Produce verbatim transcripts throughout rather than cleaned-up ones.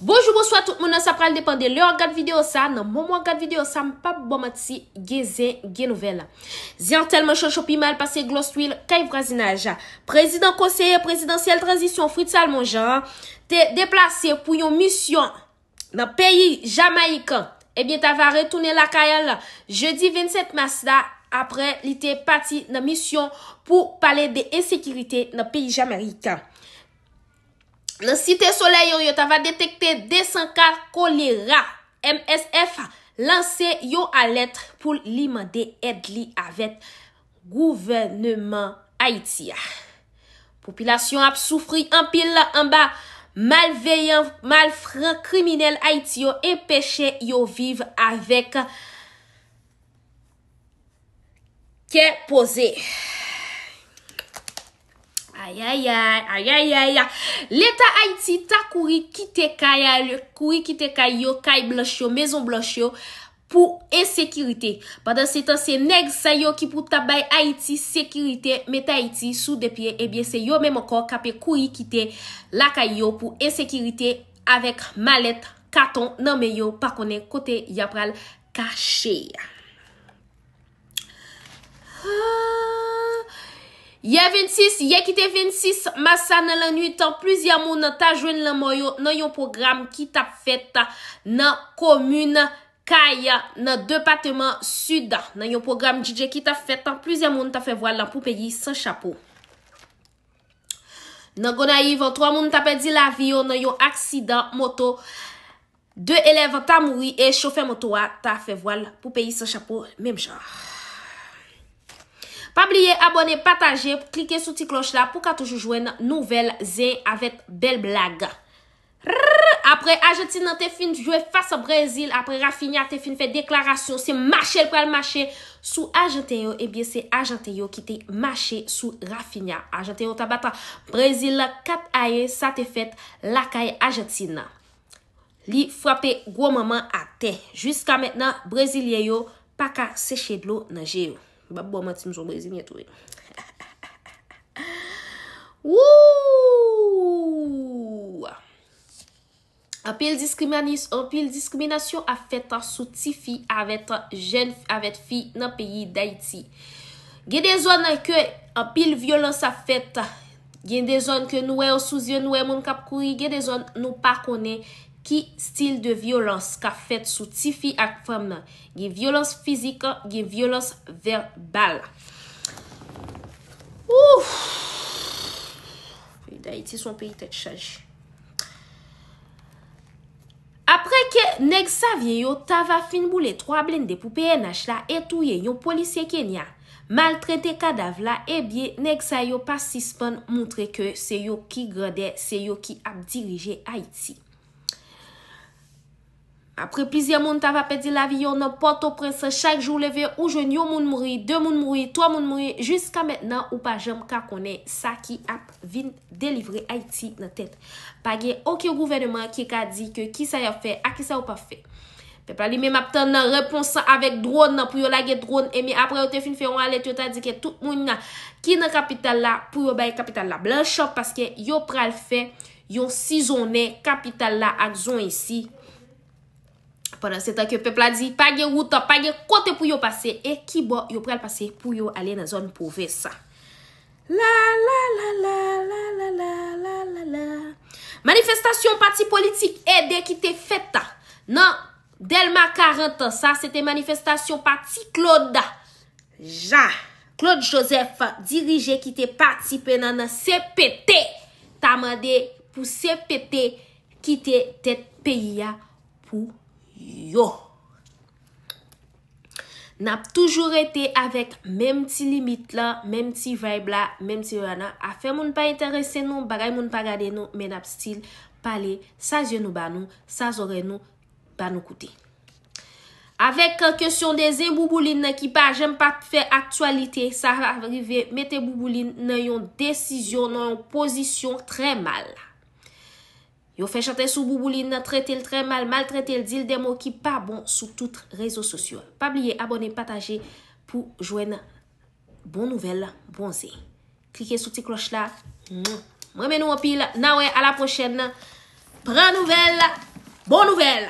Bonjou, bonswa tout moun, sa pral depann de lè w ap gad videyo sa. Nan moman w ap gad videyo sa, m p ap ba w manti, gen zen, gen nouvèl. Zen an tèlman cho cho pi mal pase glòs lwil kay vwazinaj. Prezidan konseye prezidansyèl tranzisyon Fritz Salmon Jean te deplase pou yon misyon nan peyi Jamayik. Ebyen, ta va retounen lakay al jedi vennsenk mas la, apre li te pati nan misyon pou pale de ensekirite nan peyi Jamayik. Nan Site Solèy yo, yo ta va detekte de san ka kolera. M S F lanse yon alèt pou li mande èd li avèk gouvènman Ayiti a. Popilasyon ap soufri anpil anba malveyan, malfran kriminèl Ayiti yo enpeche yo viv avèk kè poze. Ayayay, ayayay. Leta Ayiti ta kouri kite kay, kouri kite kay yo, kay blanch yo, mezon blanch yo, pou ensekirite. Pandan se tan, se nèg sa yo ki pou ta bay Ayiti sekirite, met Ayiti sou de pye, ebyen se yo menm ankò k ape kouri kite lakay yo pou ensekirite avèk malèt katon nan men yo, pa konnen kote y ap pral kache. Yè vennsis, yè ki te vennsis mas la nan lannwit, plizyè moun ta jwenn lanmò yo nan yon pwogram ki t ap fèt nan komin Kay nan depatman Sid. Nan yon pwogram D J ki t ap fèt, plizyè moun ta fè vwal pou peyi san chapo. Nan Gonayiv, twa moun ta pèdi lavi yo nan yon aksidan moto. De elèv ta mouri e chofè moto a ta fè vwal pou peyi san chapo menm jan. Pa bliye abòne, pataje, klike sou ti klòch la pou ka toujou jwenn nouvèl zen avèk bèl blag. Apre Ajantin nan te fin jwe fas a Brezil, apre Rafinha te fin fè deklarasyon se mache l pral mache sou Ajanten yo, ebyen se Ajanten yo ki te mache sou Rafinha. Ajanten yo ta bat Brezil kat a yen, sa te fèt lakay Ajantin. Li frape gwo manman atè. Jiska mentnan, Brezilyen yo pa ka seche dlo nan je yo. M p ap ba w manti, m se yon Brezilyen tou wi. Wouuuuh! Anpil diskrimanis-, anpil diskriminasyon ap fèt sou tifi avèk jèn, avèk fi nan peyi Dayiti. Gen de zòn ke anpil vyolans ap fèt. Gen de zòn ke nou wè yo sou zye, nou wè moun k ap kouri. Gen de zòn nou pa konnen ki stil de vyolans k ap fèt sou tifi ak fanm nan. Gen vyolans fizik, gen vyolans vèbal. Ouf! Peyi Dayiti se yon peyi tèt chaje. Apre ke nèg Savyen yo ta va fin boule twa blende pou P N H la e touye yon polisye Kenya, maltrete kadav la, ebyen, nèg sa yo pa sispann moutre ke se yo ki grandè, se yo ki ap dirije Ayiti. Apre plizyè moun ta va pèdi lavi yo nan Pòtoprens, chak jou w leve ou jwenn yon moun mouri, de moun mouri, twa moun mouri, jiska mentnan ou pa janm ka konnen sa ki ap vin delivre Ayiti nan tèt. Pa gen okenn gouvènman ki ka di ke kisa y ap fè, a kisa yo p ap fè. Pèp la li menm ap tann repons avèk dwòn pou yo lage dwòn, ebyen apre yo te fin fè yon alèt, yo ta di ke tout moun ki nan kapital la pou yo bay kapital la blanch paske yo pral fè yon sizonnen kapital la ak zon isi. Pandan se tan ke pèp la di pa gen wout, pa gen kote pou yo pase e ki bò yo pral pase pou yo ale nan zòn pwovens. La, la, la. Manifestasyon pati politik ede ki te fèt nan Dèlma karant, sa se te manifestasyon pati Claude Ja, Claude Joseph dirije ki te pati penan nan C P T ta mande pou C P T kite tèt peyi a pou yo. N ap toujou rete avèk menm ti limit la, menm ti vibe la, menm ti nana. Afè moun pa enterese nou, bagay moun pa gade nou, men n ap still pale sa zye nou ba nou, sa zòrèy nou ba nou koute. Avèk kesyon de zen Bouboulin nan ki pa janm pa fè aktyalite, sa rive mete Bouboulin nan yon desizyon, nan yon pozisyon trè mal. Yo fè chante sou Bouboulin nan, trete l trè mal, maltrete l, di l de mo ki pa bon sou tout rezo sosyo. Pa bliye abòne, pataje pou jwenn bon nouvèl, bon zen. Klike sou ti klòch la. M renmen nou anpil. N a wè a la pwochèn. Pran nouvèl. Bon nouvèl!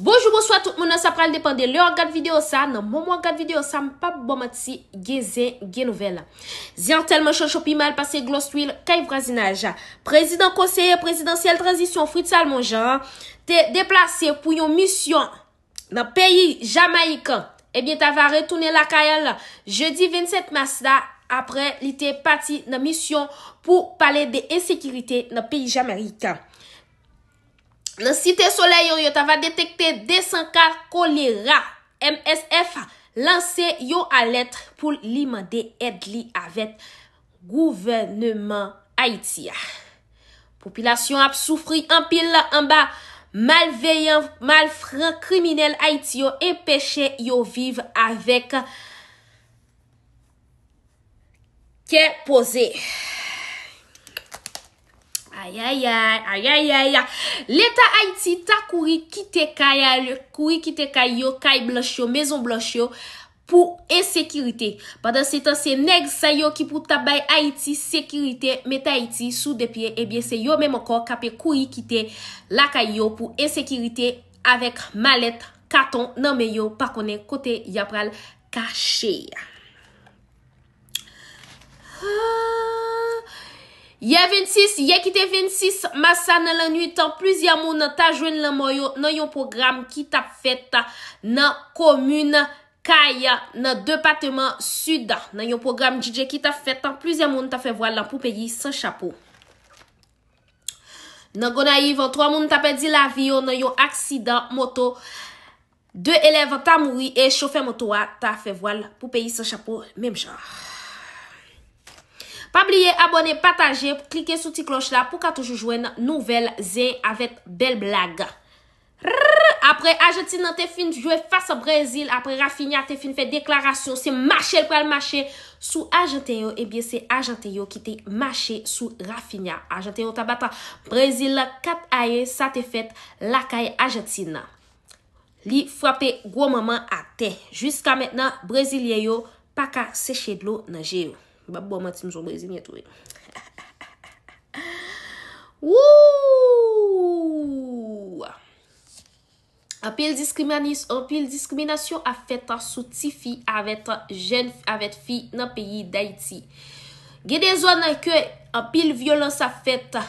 Bonjou, bonswa tout moun, sa pral depann de lè w ap gad videyo sa. Nan moman w ap gad videyo sa, m p ap ba w manti, gen zen, gen nouvèl. Zen an tèlman cho cho pi mal pase glos lwil kay vwazinaj. Prezidan konseye prezidansyèl tranzisyon Fritz Salmon Jean te deplase pou yon misyon nan peyi Jamayik. Ebyen, ta va retounen lakay an jedi vennsèt mas la, apre li te pati nan misyon pou pale de ensekirite nan peyi Jamayik. Nan Site Solèy yo, yo ta va detekte de san ka kolera. M S F lanse yon alèt pou li mande èd li avèk gouvènman Ayiti a. Popilasyon ap soufri anpil anba malveyan, malfran kriminèl Ayiti yo enpeche yo viv avèk kè poze. Ayayay, ayayay. Leta Ayiti ta kouri kite kay, kouri kite kay yo, kay blanch yo, Mezon Blanch yo, pou ensekirite. Pandan se tan, se nèg sa yo ki pou ta bay Ayiti sekirite, met Ayiti sou de pye, ebyen se yo menm ankò k ape kouri kite lakay yo pou ensekirite avèk malèt katon nan men yo, pa konnen kote y ap pral kache. Yè vennsis, yè ki te vennsis mas la nan lannwit, plizyè moun ta jwenn lanmò yo nan yon pwogram ki t ap fèt nan komin Kay nan depatman Sid. Nan yon pwogram D J ki t ap fèt, plizyè moun ta fè vwal pou peyi san chapo. Nan Gonayiv, twa moun ta pèdi lavi yo nan yon aksidan moto. De elèv ta mouri e chofè moto a ta fè vwal pou peyi san chapo menm jan. Pa bliye abòne, pataje, klike sou ti klòch la pou ka toujou jwenn nouvèl zen avèk bèl blag. Rrr, apre Ajantin nan te fin jwe fas a Brezil, apre Rafinha te fin fè deklarasyon se mache l pral mache sou Ajanten yo, ebyen se Ajanten yo ki te mache sou Rafinha. Ajanten yo ta bat Brezil kat a yen, sa te fèt lakay Ajantin. Li frape gwo manman atè. Jiska mentnan, Brezilyen yo pa ka seche dlo nan je yo. M p ap ba w manti, m se yon Brezilyen tou wi. Wouuuw! Anpil diskrimanis-, anpil diskriminasyon ap fèt sou tifi avèk jèn, avèk fi nan peyi Dayiti. Gen de zòn ke anpil vyolans ap fèt.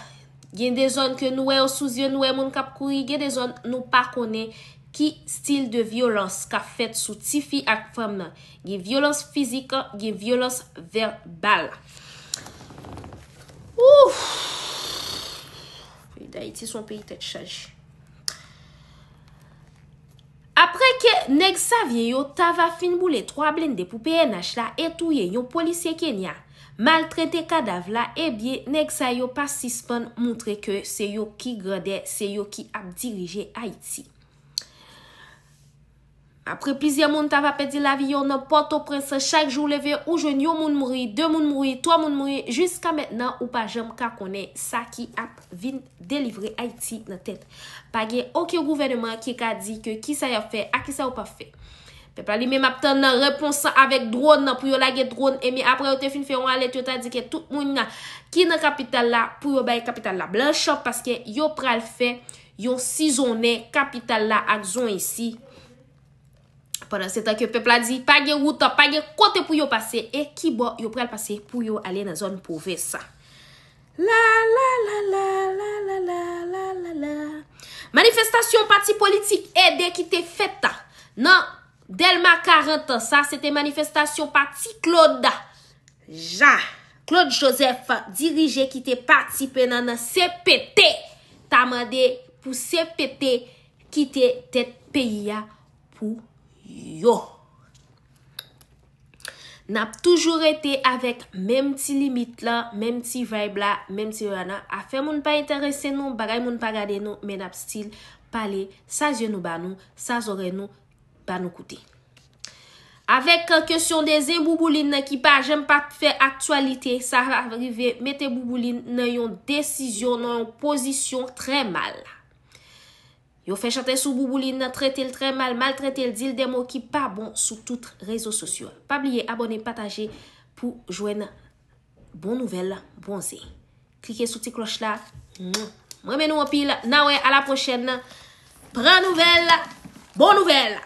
Gen de zòn ke nou wè yo sou zye, nou wè moun k ap kouri. Gen de zòn nou pa konnen ki stil de vyolans k ap fèt sou tifi ak fanm nan. Gen vyolans fizik, gen vyolans vèbal. Ouf! Peyi Dayiti se yon peyi tèt chaje. Apre ke nèg Savyen yo ta va fin boule twa blende pou P N H la e touye yon polisye Kenya, maltrete kadav la, ebyen, nèg sa yo pa sispann montre ke se yo ki grandè, se yo ki ap dirije Ayiti. Apre plizyè moun ta va pèdi lavi yo nan Pòtoprens, chak jou w leve, ou jwenn yon moun mouri, de moun mouri, twa moun mouri, jiska mentnan, ou pa janm ka konnen sa ki ap vin delivre Ayiti nan tèt. Pa gen okenn gouvènman ki ka di ke kisa y ap fè, a kisa yo p ap fè. Pèp la li menm ap tann repons avèk dwòn pou yo lage dwòn, ebyen apre yo te fin fè yon alèt, yo ta di ke tout moun ki nan kapital la, pou yo bay kapital la blanch, paske yo pral fè yon sizonnen kapital la ak zonyisi. Pandan se tan ke pèp la di pa gen wout, pa gen kote pou yo pase, e ki bò yo pral pase pou yo ale nan zòn pwovens. La, la, la. Manifestasyon pati politik ede ki te fèt nan Dèlma karant, sa se te manifestasyon pati Claude Ja, Claude Joseph dirije ki te patisipe nan, nan C P T, ta mande pou C P T kite tèt peyi a pou yo. N ap toujou rete avèk menm ti limit la, menm ti vibe la, menm ti rana. Afè moun pa enterese nou, bagay moun pa gade nou, men n ap still pale sa zye nou ba nou, sa zòrèy nou ba nou koute. Avèk kesyon de zen Bouboulin nan ki pa janm pa fè aktyalite, sa rive mete Bouboulin nan yon desizyon, nan yon pozisyon trè mal. Yo fè chante sou Bouboulin nan, trete l trè mal, maltrete l, di l de mo ki pa bon sou tout rezo sosyo. Pa bliye abòne, pataje pou jwenn bon nouvèl, bon zen. Klike sou ti klòch la. M renmen nou anpil. N a wè a la pwochèn. Pran nouvèl. Bon nouvèl.